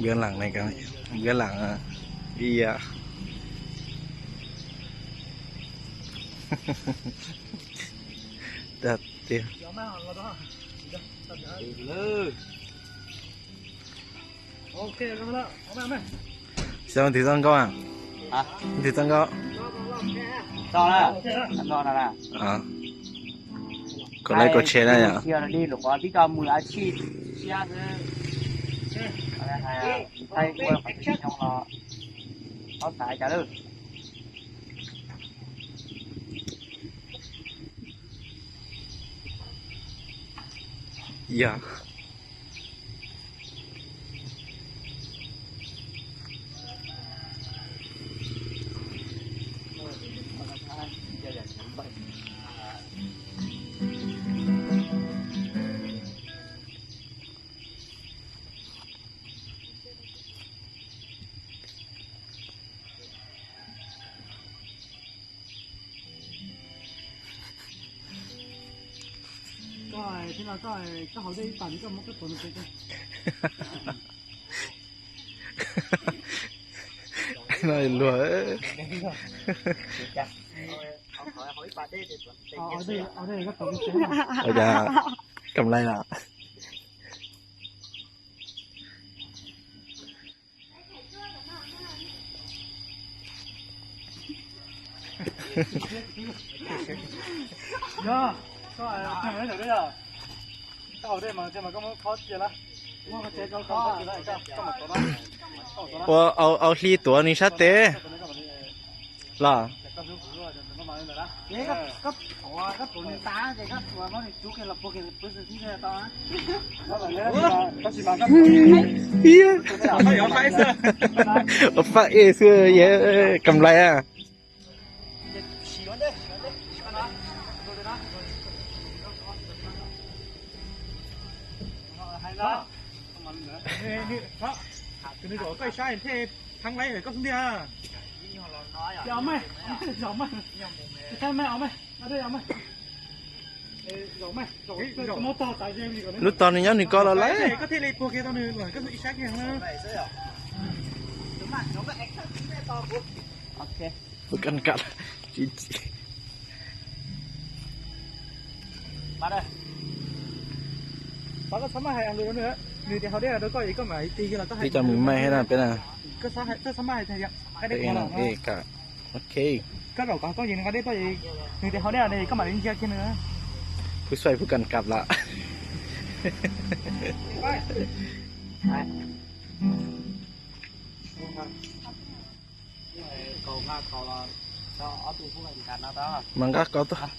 Npiab lam ne, npiab lam ib yam. Dag tiag. Xyov twg txoj nkauj a? Twg txoj nkauj? Kom lawv kom tshe na yom. Yog. Koj, thiab no koj, koj haus dej ib pas, koj muab koj tuav no pem koj. No luag. Ua cas kam lais lawm. Ua au hli tuav nws sab tes los. Ua faj es xwb, kam lais a. Koj ib sab thiaj thab laib koj xub ntiag. Lub tog nws nyob nws ko los lawm. Pub kaj kam. Ib co mws maij thiab na peb na. Ok. Koj zaum koj koj yeej nqa dej tod, nws tias haus dej ne, koj mam li ntsia kiag nws. Pub xuaim pub kam kam lawm. Mas nqa kaus tuaj.